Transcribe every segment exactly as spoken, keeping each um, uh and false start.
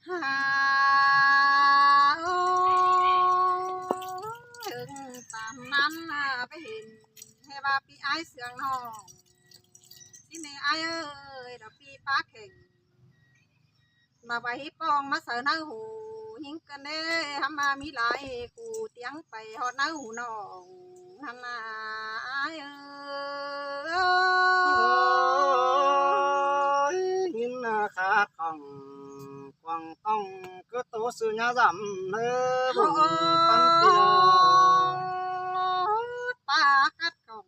Hả, ôi, ưng tản nắn à, bái hên, hê ba pi ái sương nong. Xin hê ái ơi, đó pi bác hên. Mà bái hí pong mà sơ nắng hù, hính cơn đê, hắm mà mí lai, hù tiếng bày hót nắng hù nong. Hăm na ai ơi. Ôi, nhìn na khá khòng, quảng tông, cứ tố sư nhá dặm, nơ bùng tăn tì lơ. Ba khát khòng,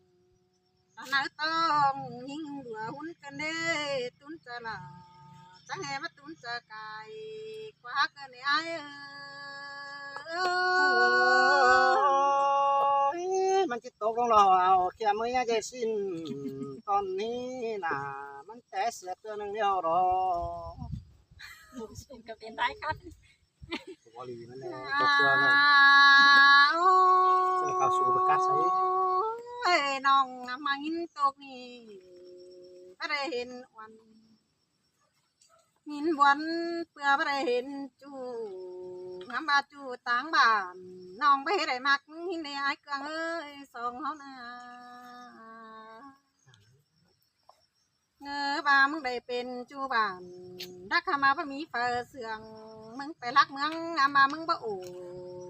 ta nơ tông, nhìn đùa hún cơn đê, tún chà lạ, chăng hè bắt tún chà cài, quá cơn đê ai ơi. Ôi, มันจะตกลงแล้ว เอาแค่มื้อนี้จะสิ้น ตอนนี้น่ะ มันแต่เสียตัวหนึ่งเดียวหรอ ก็เป็นได้ครับ บอลีมันแหละ ตกตัวเลย ซึ่งเขาสูงประกาศใส่ เอ้ย น้องมายินตกนี่ ก็ได้เห็นวัน หินบวนเปื่อบ่ได้เห็นจู หำว่าจูต่างบ้าน น้องบ่เฮ็ดให้มัก มึงหินได้อายเกืองเอ้ย สองเฮานา เงอว่ามึงได้เป็นจูบ้าน รักขมาบ่มีเฝ้าเสื่อง มึงไปรักเมือง งามมามึงบ่โอ้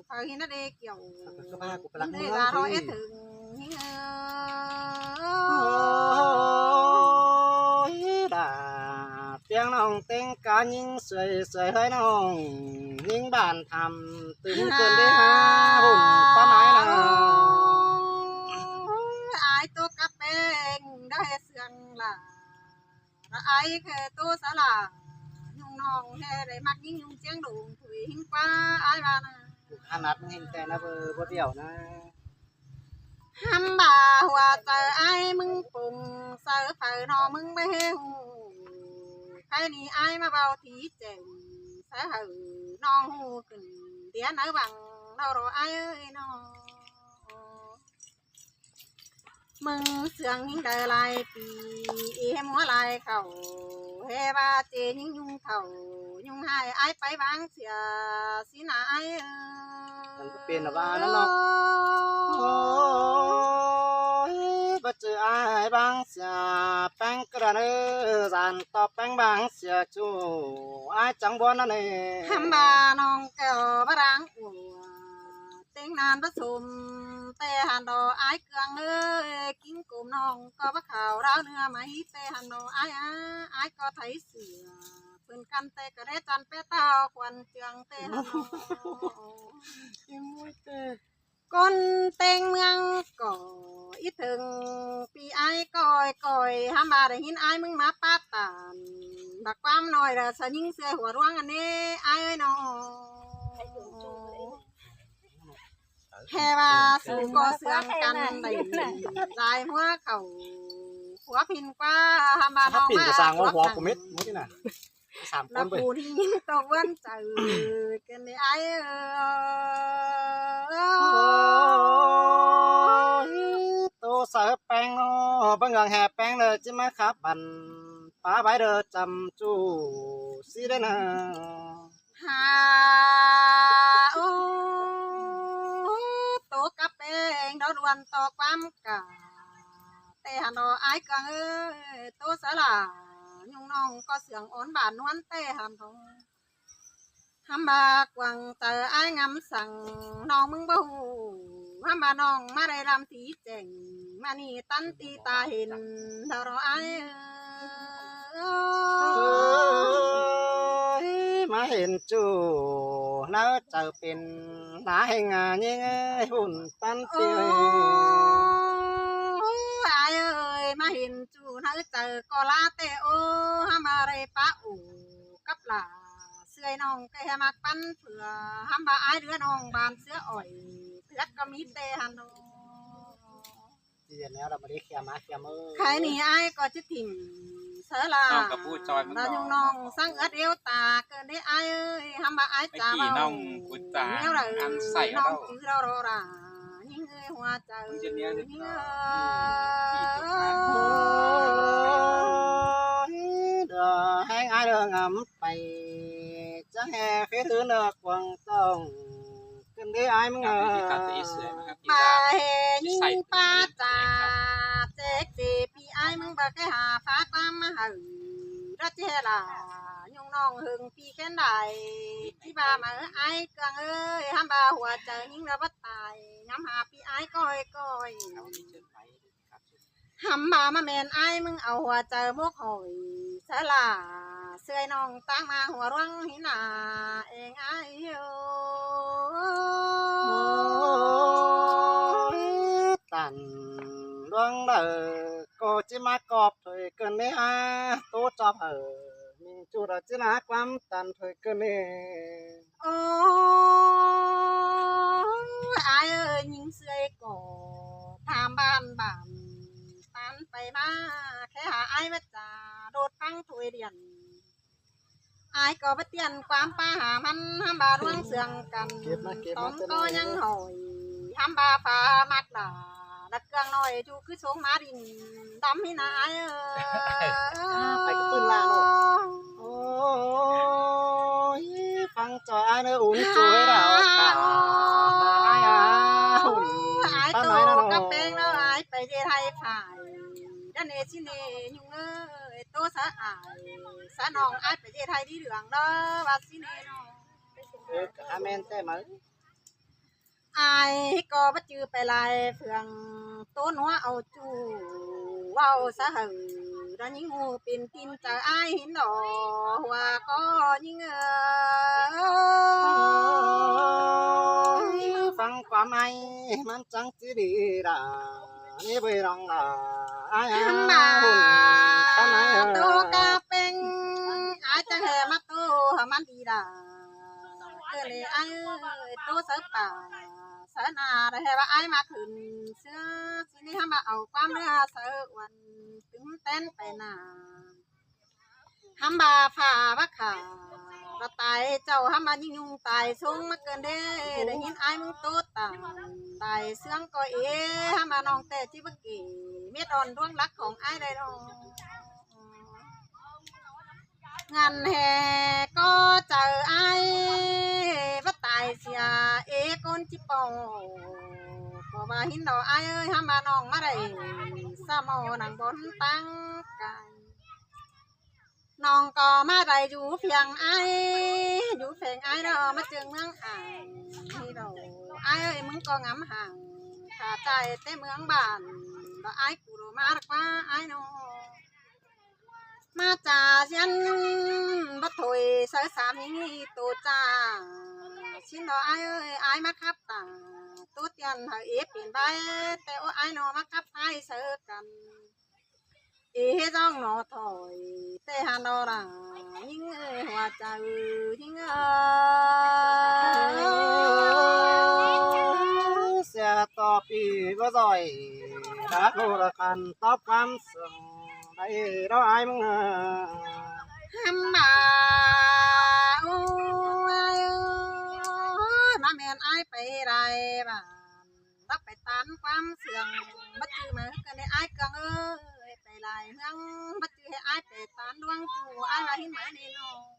เฝ้าหินนะเดเกี่ยว ก็ว่ากูไปรักเมือง มึงได้ว่ารอเอ็ดถึง หินเอ้ย Ôi, đã tiếng nòng tiếng cá nhính xuôi xuôi hơi nòng, nhính bản thăm tính cơn đế ha hùng ta nái nà. Ai tô cặp beng đã hết sương là, đã ai khe tô xá là, nhung nòng khe đẩy mặt nhính nhung chiếng đùng thủy hính quá ai bà nà. Hàn nạt hính khe nà bơ bơ điệu nà. Hăm bà hùa chau ai mưng pung, sau phau no mưng báu hê hù. Khai ni ai ꞌmá báu thí chẻng, sau hảư no hù khửn, đía nau băng đau ꞌlọ ai ơi no. Mưng sương ꞌnhính đaư lai pí, ê hê múa lai khảu, hê ba chê ꞌnhính nhung khảu, nhung hai ai pay báng sia, ꞌsịn ai ơi. Ăn pên ba ꞌnặn ꞌnọ. Ôi, báu ꞌchư ai báng sia, péng ꞌcọ đa ꞌnớ, dản ꞌtọ péng báng sia ꞌchu, ai chắng bón ꞌnặn ê. Hăm ba nong kẻo bá ráng ua, ꞌtếng nan bá sôm, ꞌtẹ hẳn đo ai ꞌcương ơi, ꞌkính cốm nong ꞌcọ bá khảu rao ꞌnưa mai, ꞌtẹ hẳn đo ai á, ai ꞌcọ tháy sửa, pưn căn ꞌtẹ ꞌcọ đé chăn pé ꞌtao khuôn ꞌchương ꞌtẹ hẳn đo. Ê, ꞌmúi ꞌtẹ. Cốn ꞌtếng ꞌmướng ꞌcọ, ít thừng pi ai coi coi, hăm ba đảy hín ai ꞌmướng ꞌmá pá tản, bác ꞌquám ꞌnọi đa sa ꞌnhính ꞌsưa hua ꞌluống ꞌnặn ê, ai ơi no. Hê ba su ꞌcọ sương căn đảy, dai hua khảu, hua phin ꞌquá, hăm ba nong phin ꞌcọ ꞌmá sang hua hua phin. Cu mết, mết ꞌnị nà. Sám ꞌcốn bơi. Là cu đi tô ꞌván chau, kén đi ai ơi. Ôi, tô sau péng ꞌnọ, bá ngươn hê péng đaư ꞌchí ꞌmá khắp băn, pá bái đaư chăm ꞌchu, ꞌsịn đaư nà. Hả, ô, tô cắp péng đó đuôn to ꞌquám cả. ꞌTẹ hẳn đo ai ꞌcương ơi, tô sa là, nhung nong ꞌcọ sương ôn bản ꞌnuôn ꞌtẹ hẳn đo. Hăm ba quảng chau ai ngắm săng, nong ꞌmướng báu hù, hăm ba nong ꞌmá đảy lăm thí chẻng, ꞌmá ꞌnị tăn ti ta hên, đo đo ai ơi. Ôi, ꞌmá hên ꞌchu, nau chau pên, ná hên ngà ꞌnhính ơi, hùn tăn ti ơi. Ô, ai ơi, ꞌmá hên ꞌchu nau chau ꞌcọ ꞌlạ ꞌtẹ ô, hăm ba đảy pá ủ, cắp lả, ꞌsưa nong kẻ hê ꞌmặc păn phưa, hăm ba ai đứa nong bản ꞌsứa ỏi, ꞌtưa ꞌcọ ꞌmí ꞌtẹ hẳn đo. Ꞌchí ꞌdệt ꞌnéo đa ꞌmá đảy khé ꞌmá khé ꞌmá. Khai ni ai ꞌcọ ꞌchí thỉm, sa là, nong ꞌcọ pu choi ꞌmắn đa nong. Nhung nong sắng ứt ꞌiêu ta, kơn đảy ai ơi, hăm ba ai chả ꞌmá kỉ báu. Nong cu chả ꞌnéo đaư, ăn sảy nong đaư. Chứ đo đo đa, ꞌnhính ơi hua chau, ꞌnhính ơi. Ôi, đa hên ai đaư ngắm pay, chắng hê phết hứa nơ quảng tông. Cơn đế ái mưng hơ. Ba hê nhính pá chả, chếc dê pi ái mưng ba cái hà phá quám má hử. Đó chê là nhung nong hưng pi kén đài. Chí ba mà ái cương ơi, hăm ba hùa chở nhính ra bắt tài. Ngắm hà pi ái coi coi. Hăm ba má men ái mưng au hua chaư mốc hỏi. Sa la sưai nong táng ma hua ruang hí na eng ái hiu. Tăn ruang đaư cô chí ma cọp thôi cơn nê ha. Tố chọp hở. Mình chu đó chí na quăm tăn thôi cơn nê. Ôi, ái ơi, nhính sưai cô tham ban bản tán pay ma, khé hà ái bất chả đột phăng thôi điện. Ái có bất tiện quán pa hà măn hăm ba ruang sương cắn. Tóm có nhăng hỏi hăm ba phá mát là. Đặt cương nói chú cứ xuống má đinh đắm hí na ái ơi. Phải cái pưn là nó. Ôi, phăng cho ái nó uống chuối đào cả. Ái à, ái tán ái nó tô nó. Cặp beng nó ái phải dệt hay phải. Đa nê xin nê nhung ơi, tô sa ái. Sa nong ái phải dệt hay đi đường đó, và xin nê nó. Ê, cả hai men tê mà. Ai có bất chư pay lai phường tố nó au chu. Wow sa hử. Đó những ngu pin tin chào ai hín đó. Hùa có những ơi. Phăng quám ai mắn chăng chứ đi đà. Nê bơi rong đà. Ai à. Mà hùn. Tán ai à. Tô ca peng. Ai chăng hè mắt tô hả mắn đi đà. Kơ lê ai ơi, tô sớ pả, sớ nà, đa hê bá ai mắc hửn sứa, xin đi hăm bá au quám đa sớ uôn, tứng ten pay nà. Hăm bá phả bá khả, bá tai chảu hăm bá nhính nhung tai sung mắc cơn đê, đa hín ai mưng tô tả, tai sướng coi ế, hăm bá nong tê chí bá kể, mết on đuông lắc khong ai đai đo. Ngăn hè có chào ai, bắt tài xìa ế con chip bầu. Có bà hín đó ai ơi, hăm bà nong má đẩy, sa màu nắng bón tăng cài. Nong có má đẩy dú phiang ai, dú phiang ai đó má trường mương ải. Hí đó ai ơi, mưng có ngắm hàng, thả chạy tê mương bản, đó ai cú đó má đắc má ai nó. Má chả xiên bắt thôi sớ sám hính hí tô chả. Xin đó ai ơi, ai mắc khắp tả. Tốt tiền hở ế pin bái, tê ô ai nó mắc khắp ai sớ cắn. Ế dòng nó thổi, tê hà nó là, hính ơi, hòa chả ư, hính ơi. Xe to pì bá rồi, đã cô là khăn tóc quám sương. Đáy đó ai mưng à. Hăm bà, ô, ai ơi, má men ai pay đài bà. Đắp pay tán quám sương, bắt chư mà hứ cơn đê ai cương ơi, pay đài hương, bắt chư hê ai pay tán đuông chù, ai mà hín mái nê nô.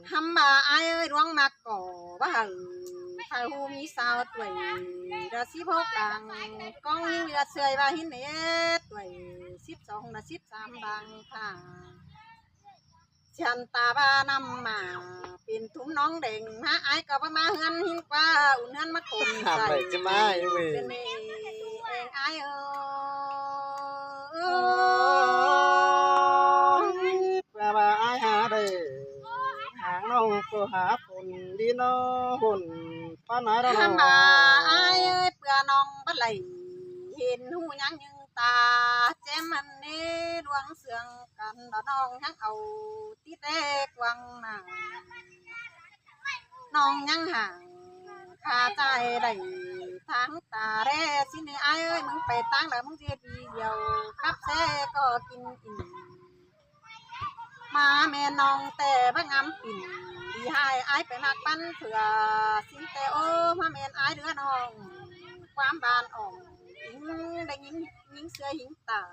Hăm bà ai ơi, đuông mạc cỏ, bá hử, phải hù mí sao tuổi, đa síp hốc làng, con hính đa sươi bá hín nê tuổi, síp song đa síp sám bang thả. Chăn ta ba năm mà, pin thúm nóng đèn, há ai có bá má hươn hính qua, ủn hươn mắc cồn. Hả, sảy. Vậy chứ má, em ơi. Bên này, em ai ơi. Ôi, bà, bà ai hả đây? Hàng nông cô hả phun đi nó hùn, pá nói đó. Hăm nó. Bà ai ơi, bữa nông bắt lầy, hên hù nhắn nhưng ta, chém ăn nê đuông sương cắn, đó nông nhắn ẩu, tí tê quăng mà. Nong nhăng hàng, khả chải đảy tháng ta rê, xin đi ai ơi, mưng pay táng là mưng dê đi dầu, cắp xe có kinh kinh. Má men nong tê bác ngắm kinh, đi hai ai pay mạc bắn phửa, xin tê ô, má men ai đứa nong, quám bàn ổng, ính, đa ính, ính sươi ính tản.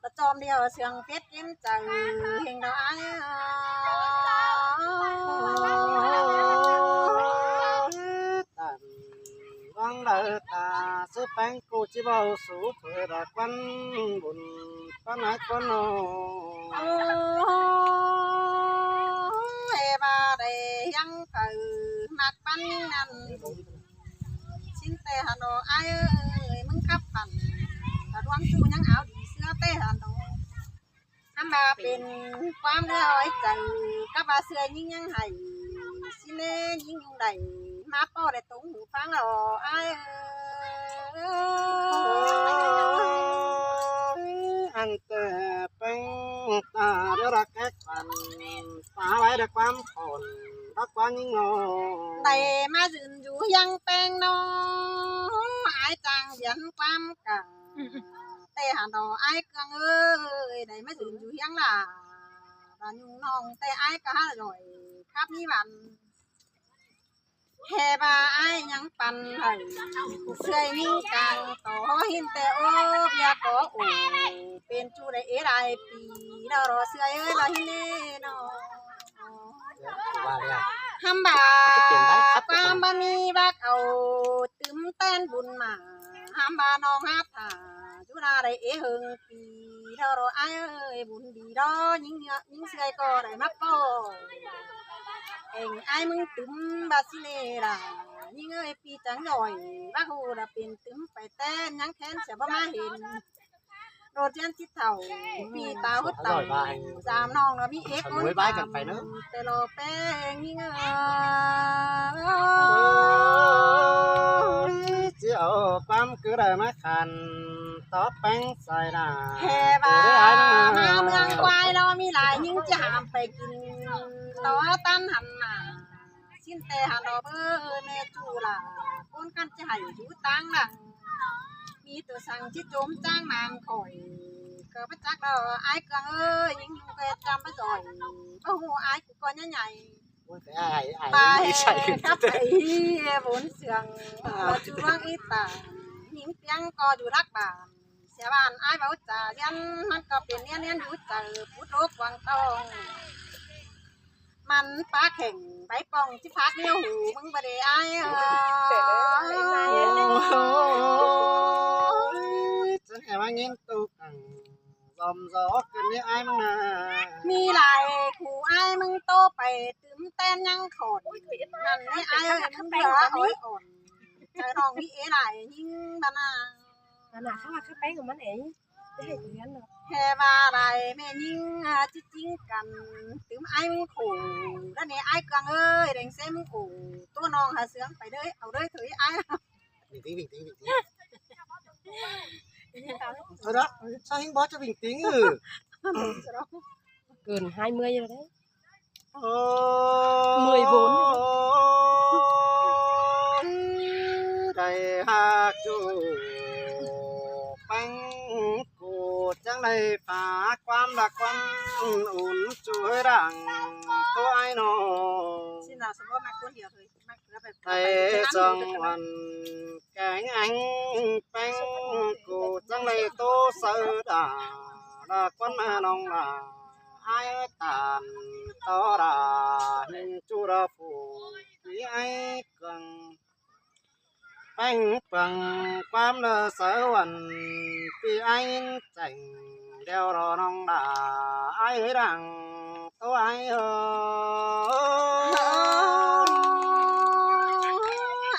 Bá chom điêu sương phết kiếm chảy, hên đó ai ơi. ꞌchí báu sú thôi đa ꞌquám bun ꞌquám ải ꞌquám ꞌnọng. Ơ, ê ꞌva đảy ꞌhiếng phaư ꞌmặc ꞌpắn ꞌnặn. ꞌSịn ꞌtẹ hả ꞌnọ ải ơi, ꞌmứng khắp păn. Đa ꞌluống ꞌchu ꞌnhắng áo đi ꞌsứa ꞌtẹ hả ꞌnọ. ꞌHăm ꞌva pên ꞌquám ꞌnớ ói chaư, cắp ꞌva ꞌsứa ꞌnhính ꞌnhắng hảy, ꞌsịn ꞌnê ꞌnhính ꞌnhung đảy, ꞌmá ꞌpo đảy tống hủ ꞌphắng lo ải ơi. Ăn ꞌtẹ ꞌpéng ta đé đa cách păn, ta lai đa ꞌquám khổn, đa ꞌquám ꞌnhính lo. Đảy ꞌmá dưn dú ꞌhiếng ꞌpéng ꞌnọ, ải chang viến ꞌquám cẳng. ꞌTẹ hả ꞌnọ ải Cương ơi, đảy ꞌmá dưn dú ꞌhiếng lả. Đa ꞌnhung ꞌnọng ꞌtẹ ải cá hả ꞌdội, khắp ꞌmí ꞌvặn. Hê ꞌva ải ꞌnhắng păn hảy, ꞌsứa ꞌnhính cang tó ꞌhịn ꞌtẹ ốp ya có ổ, pên ꞌchu đảy ế đai pí, lo lo ꞌsứa ơi lo ꞌhịn ꞌnê ꞌnọ. ꞌHăm ꞌva ꞌquám báu ꞌmí bác au tứm ꞌtến bun mả, ꞌhăm ꞌva ꞌnọng hák thả, dú đa đảy ế hưng pí, lo lo ải ơi bun đi lo, ꞌnhính ꞌnhính ꞌsứa ꞌcọ đảy ꞌmá ꞌpo. Eng ải ꞌmứng tứm ꞌva ꞌsịn ꞌnê đa, ꞌnhính ơi pí chắng ꞌdội, bác hủ đa pên tứm pay ꞌtến, ꞌnhắng khén sia báu ꞌmá hên. Đột nhiên ꞌchí thảu, pí táo hút táo, dám ꞌnọng lo ꞌmí ế cốn bái cẳng pay ꞌnớ. ꞌTẹ lo ꞌpéng ꞌnhính ơi. ꞌChí au ꞌquám cứ đảy ꞌmá khăn, tó ꞌpéng sai đa. Hê ꞌva ꞌmá ꞌmướng ꞌquái lo ꞌmí lai ꞌnhính ꞌchí hảm pay kin, tó ꞌtăn hẳn nả. ꞌSịn ꞌtẹ hả ꞌnọ bơ ꞌmẹ ꞌchu lả, cốn căn ꞌchí hảy dú táng lăng. ꞌMí tô săng ꞌchí chốm chang mang khỏi, ꞌcọ báu chắc lo ải Cương ơi, ꞌnhính ꞌnhung ꞌcọ chăm báu ꞌdội, báu hủ ải ꞌcọ ꞌnhá nhảy. Ôi, cái ai, ai, ai, ai, khắp ai, ai, vốn sương, ꞌcọ ꞌchu ꞌluống ꞌí tả, ꞌnhính ꞌpiếng ꞌcọ dú lắc bản. Sia ꞌván ải báu chả ꞌdiến, ꞌmắn ꞌcọ pên ꞌniến ꞌniến dú chaư, pút lốp quang tông. ꞌMắn pá khẻng, báy pong, ꞌchí phák ꞌnéo hủ, ꞌmứng báu đảy ải ơi. Ôi, chắng hẻ ꞌmá ꞌnghín tô cẳng, dòm dò ꞌcọ ꞌnị ải ꞌmứng nả. ꞌMí lai khủ ải ꞌmứng tô pay, tứm ꞌtến ꞌnhắng khổn, ꞌnặn ꞌnị ải ơi, ꞌmứng đứa ói ổn. Chaư ꞌnọng ꞌmí ế lai ꞌnhính ꞌva nả. Ơ nả, khắp ꞌva khắp ꞌpéng của ꞌmắn ế. Hê ꞌva lai ꞌmẹ ꞌnhính, ơ, ꞌchí ꞌchính căn, tứm ải ꞌmứng khủ. Đa ꞌnị ải Cương ơi, đeng ꞌsớ ꞌmứng khủ. Tô ꞌnọng hả sương pay đơi, au đơi thôi ải. Bình tĩnh, bình tĩnh, bình tĩnh. Thôi đó, sao ꞌhính bó cho bình tĩnh ừ. Gần hai mươi rồi đấy. Mười bốn. Đảy hák ꞌchu ꞌpéng ꞌcọ chắng đảy phá ꞌquám đa ꞌquám ún ꞌchu hơi đảng tô ải ꞌnọ. ꞋTẹ song ꞌvắn kéng ꞌéng ꞌpéng ꞌcọ chắng đảy tô saư đa, đa ꞌquám ꞌnọng đa ải ꞌtan tó đa, ꞌnhính ꞌchu đa phủ pí ải Cương. ꞌPéng păng ꞌquám đa saư ꞌvắn pí ải ꞌnhính chẻng, đeo đo ꞌnọng đa ải hơi đảng tô ải ơi.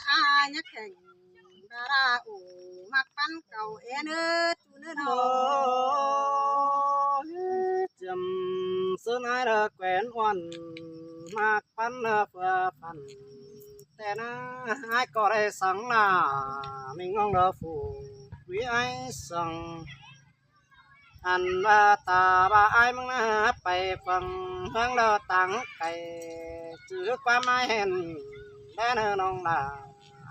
A nhắc khẻng đa đa ủ ꞌmặc ꞌpắn cảu é ꞌnớ ꞌchu ꞌnớ ꞌnọ. Chiêm sưn ải đa quen ꞌuôn ꞌmặc ꞌpắn đa phưa phăn. ꞌTẹ nả ải ꞌcọ đảy săng nả, ꞌmính ꞌnọng đa phủ quý ải săng. Ăn ꞌva ta ꞌva ải ꞌmứng nả pay phăng ꞌhướng đa táng cay, chứ ꞌquám ải hên đé nơ ꞌnọng đa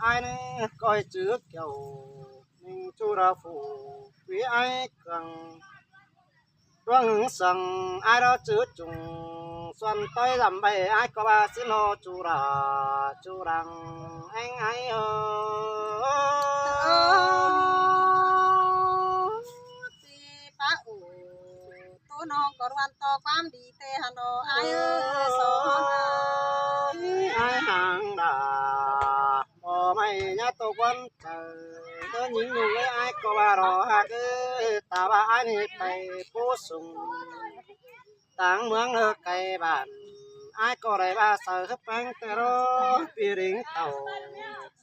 ải ꞌnớ ꞌcoi chứ kiêu. ꞌMính ꞌchu đa phủ quý ải Cương. ꞌLuống hứng săng ải đa chứ chung, suôn ꞌtoi dăm ꞌvạy ải ꞌcọ ꞌva ꞌsịn ꞌnọ ꞌchu đa, ꞌchu đăng ꞌéng ải ơi. Tô ꞌnọng ꞌcọ ꞌluôn tô ꞌquám đi ꞌtẹ hả ꞌnọ ải ơi, song ải hăng đa. Báu ꞌmạy ꞌnhá tô ꞌquám chaư, ꞌtớ ꞌNhính ꞌnung ới, ải ꞌcọ ꞌva ꞌnọ ꞌhặc ới, ta ꞌva ải ꞌnị pay pú sung táng ꞌmướng ꞌlớ cai bản, ải ꞌcọ đảy ꞌva saư hớp ꞌpéng ꞌtẹ ꞌló, ꞌpi đin tảu,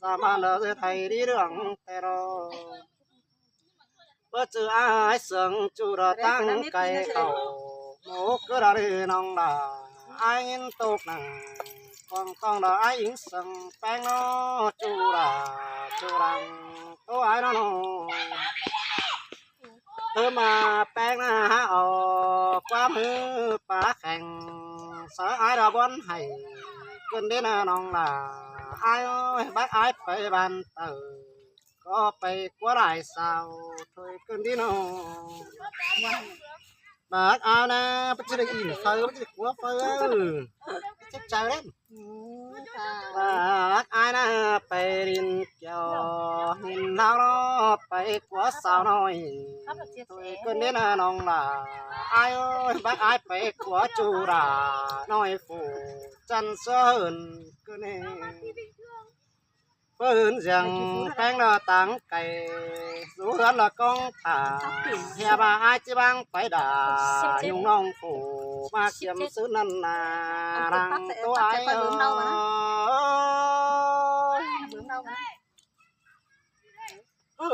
sa ꞌmá ꞌlớ ꞌdệt hảư đi ꞌlương ꞌtẹ ꞌló. Báu ꞌchư ải sương ꞌchu đa táng cai khảu, mú ꞌcứ đa đi ꞌnọng đa, ải ꞌnghín tốc nẳng, cuông tỏng đa ải ính sương ꞌpéng ꞌnọ, ꞌchu đa, ꞌchu đăng, ꞌtố ải ꞌnọ ꞌnọ. Hơ ꞌmá ꞌpéng ꞌnạ hák au ꞌquám hư pá kheng, sa ải đa bón hảy, ꞌcứn đi ꞌnạ ꞌnọng đa, ải ơi, bác ải pay bản tảu, ꞌcọ pay ꞌquá lai sau, thôi ꞌcứn đi ꞌnọ. Bác ải ꞌnạ, báu ꞌchư đảy ỉn phaư, báu ꞌchư đảy ꞌquá phaư, chết cháu đấy. Bác ải ꞌnạ pay đin kiêu, ꞌnhính ꞌláo ꞌnọ pay ꞌquá sau ꞌnọi, thôi ꞌcứn đi ꞌnạ ꞌnọng đa, ải ơi, bác ải pay ꞌquá ꞌchu đa ꞌnọi phủ, chăn sứa hưn ꞌcứn đi. Báu hưn ꞌdệt ꞌpéng ꞌlớ táng cai, dú ꞌhướn ꞌlớ ꞌcóng thả, ꞌhia ꞌva ải ꞌchí báng pay đa, ꞌnhính ꞌnọng phủ, ꞌmá ꞌchiêm ꞌsứ ꞌnặn ꞌnạ, lăng ꞌtố ải ơi. Ôi,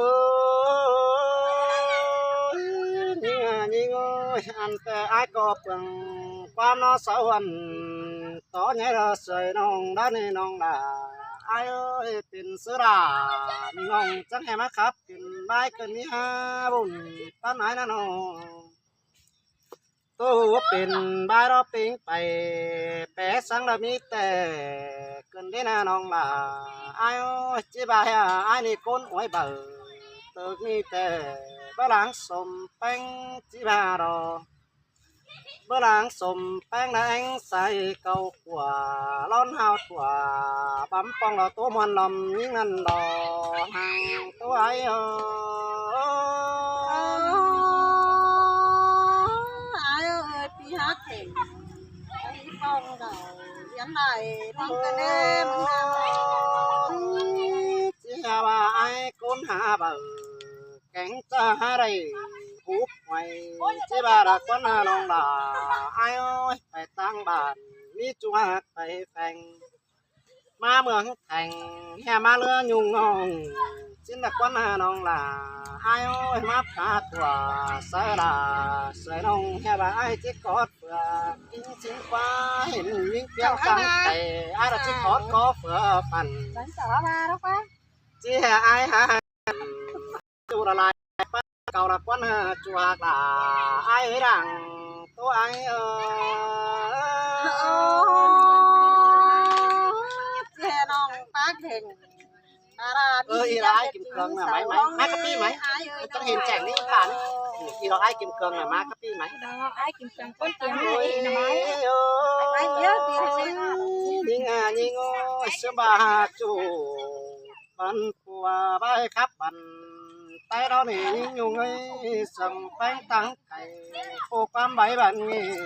ꞌnhính ꞌnhính ơi, ăn ꞌtẹ ải ꞌcọ pương ꞌquám ꞌnọ sau ăn, tó nháy ꞌlớ sưởi ꞌnọng đa ꞌnị ꞌnọng đa, ải ơi, pên ꞌsứ đa, ꞌnọng chắng hảư ꞌmá khắp pên bái ꞌcợn ꞌnị hả, bun ꞌpắn ải ꞌnạ ꞌnọ. Tô pên bái ꞌló ꞌpính pay, pé săng ꞌlạ ꞌmí ꞌtẹ, ꞌcợn đi ꞌnạ ꞌnọng đa, ải ơi, ꞌchí bái hả, ải ꞌnị ꞌcốn uối baư, tớc ꞌmí ꞌtẹ, báu lăng sôm ꞌpéng ꞌchí ꞌva ꞌló. Báu lăng sôm ꞌpéng ꞌnạ ꞌéng sai cau ꞌquá, ꞌlón hao ꞌquá, bắm pong ꞌló ꞌtố ꞌmuôn lom ꞌnhính ꞌnặn ꞌló, hăng ꞌtố ải ơi. Ải ơi, ꞌpi hák hên, ải pong đảy, yến đảy, pong ꞌcợn ꞌnị, ꞌmướng ꞌnạ. ꞌChí hả ꞌva ải ꞌcốn hả baư, kéng ꞌchạ hả đảy húp hoay, ꞌchí ꞌva đa ꞌquán ꞌnạ ꞌnọng đa, ải ơi, pay ꞌtáng bản, ꞌmí ꞌchu hák pay pheng. ꞌMá ꞌmướng thẻng, ꞌhia ꞌmá ꞌlứa ꞌnhính ꞌnọng, ꞌchí ꞌnạ ꞌquán ꞌnạ ꞌnọng đa, ải ơi, ꞌmá pha ꞌtọa, sa đa, sưởi ꞌnọng, ꞌhia ꞌva ải ꞌchí cót phưa, ꞌchí ꞌchí ꞌquá, hên ꞌnhính ꞌpiếng tắng cai, ải đa ꞌchí cót có phưa păn. ꞌChí hả ải hả ꞌchu đa lai, ꞌpá cau đa ꞌquán hả ꞌchu hák đa, ải ới đăng, ꞌtố ải ơi. ꞌChí hả ꞌnọng ꞌpá hên. Ơ, ꞌí đa ải Kim Cương ꞌnạ, máy, máy, máy cà phê máy. Chắng hên chẻng ꞌnị ꞌpá ꞌnị. ꞌÍ đa ải Kim Cương ꞌnạ, máy cà phê máy. Đó, ải Kim Cương ꞌcốn tiếng ꞌnị ꞌnạ, máy. Ôi, ôi, ꞌnhính ꞌnhính ơi, sưm ꞌva hả ꞌchu. Băn pua bái khắp băn, ꞌTáy đó ꞌnị ꞌnhính ꞌnhính ơi, săng ꞌpéng tắng cai, ꞌpộ ꞌquám bái băn ꞌnị.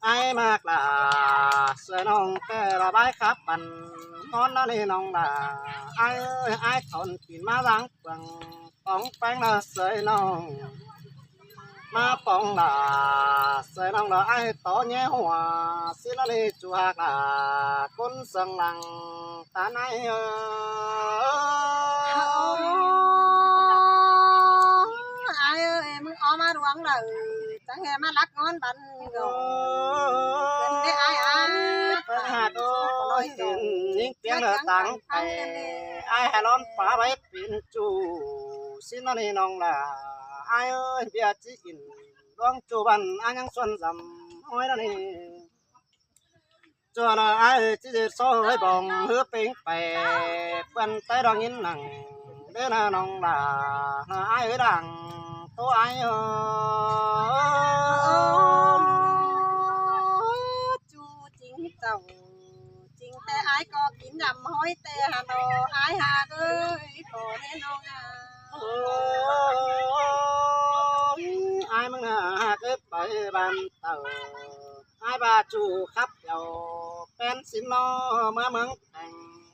Ải ꞌmặc đa, sưởi ꞌnọng ꞌtẹ đa bái khắp băn, ꞌnón đó ꞌnị ꞌnọng đa. Ải ơi, ải thỏn kin ꞌmá dáng pương, pong ꞌpéng đa sưởi ꞌnọng. ꞌMá pong đa, sưởi ꞌnọng đa ải tó nhé hua, ꞌsịn ꞌnị ꞌchu hák đa, ꞌcốn săng lăng, tán ải ơi. Ải ơi, ꞌmứng ók ꞌmá đuống đa, chắng hên ꞌmá lắc ꞌnón băn. Ôi, ꞌpéng hák ơi, ꞌnhính ꞌpiếng đa tắng cai, ải hả ꞌlón pá bái pên ꞌchu, ꞌsịn ꞌnị ꞌnọng đa, ải ơi, ꞌviạk ꞌchí kin, ꞌluống ꞌchu băn, ải ꞌnhắng suôn dăm, ꞌhọi ꞌnị. ꞌChua đa ải ơi, ꞌchí ꞌdệt só ꞌhới bong, ꞌhứ ꞌpính pay, ꞌpươn ꞌTáy đo ꞌnghín nẳng, đé ꞌnạ ꞌnọng đa, ải ới đăng, ꞌtố ải ơi. ꞌChu chính chảu, chính ꞌtẹ ải ꞌcọ kin dăm ꞌhọi ꞌtẹ hả ꞌnọ, ải hák ơi, ꞌcọ ꞌnị ꞌnọng hả. Ôi, ải ꞌmứng ꞌnạ hák ới pay băn tảu. Ải ꞌva ꞌchu khắp dẻo, ꞌpéng ꞌsịn ꞌnọ ꞌmá ꞌmướng thẻng.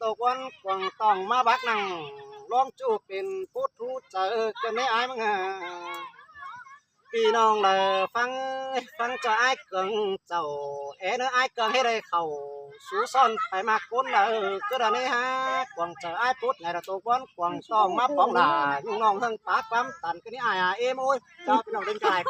ꞌtộc ꞌvắn cuông ꞌtong ꞌmá bác nẳng, ꞌlóng ꞌchu pên pút thú chaư ꞌcọ ꞌnị ải ꞌmướng ha. ꞌPi ꞌnọng đaư ꞌphắng, ꞌphắng ꞌchoi ải Cương chảu, é ꞌnớ ải Cương ꞌhế đảy khảu sú ꞌsọn pay ꞌmặc ꞌcốn đaư ꞌcứ đaư ꞌnị ha. Cuông chaư ải pút ꞌnị đaư ꞌtộc ꞌvắn cuông ꞌtong ꞌmá póng đa ꞌnhung ꞌnọng ꞌhướng pák ꞌquám tăn ꞌcứ ꞌnị ải ha. Ê ꞌmới, chảu ꞌpi ꞌnọng đin cai.